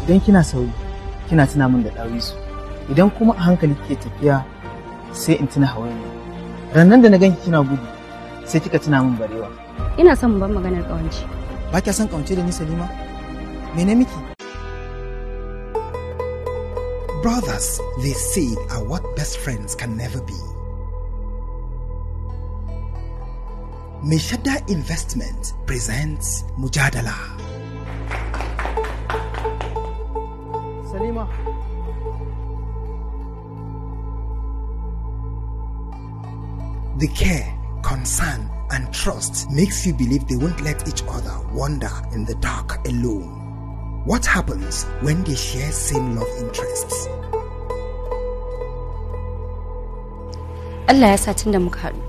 Idan kina sauri, kina tuna min da ɗawisu. Idan kuma a hankali kike tafiya, sai in tuna hawainiya. Rannan da na ganki kina gudu, sai kika tuna min barewa. Ina son mu bar maganar ƙawance. Ba kya son ƙawance da ni, Salima? Mene miki? Brothers, they say, are what best friends can never be. Meshada Investment presents Mujadala. Salima. The care, concern, and trust makes you believe they won't let each other wander in the dark alone. What happens when they share same love interests? Allah ya sa tun da muka haɗu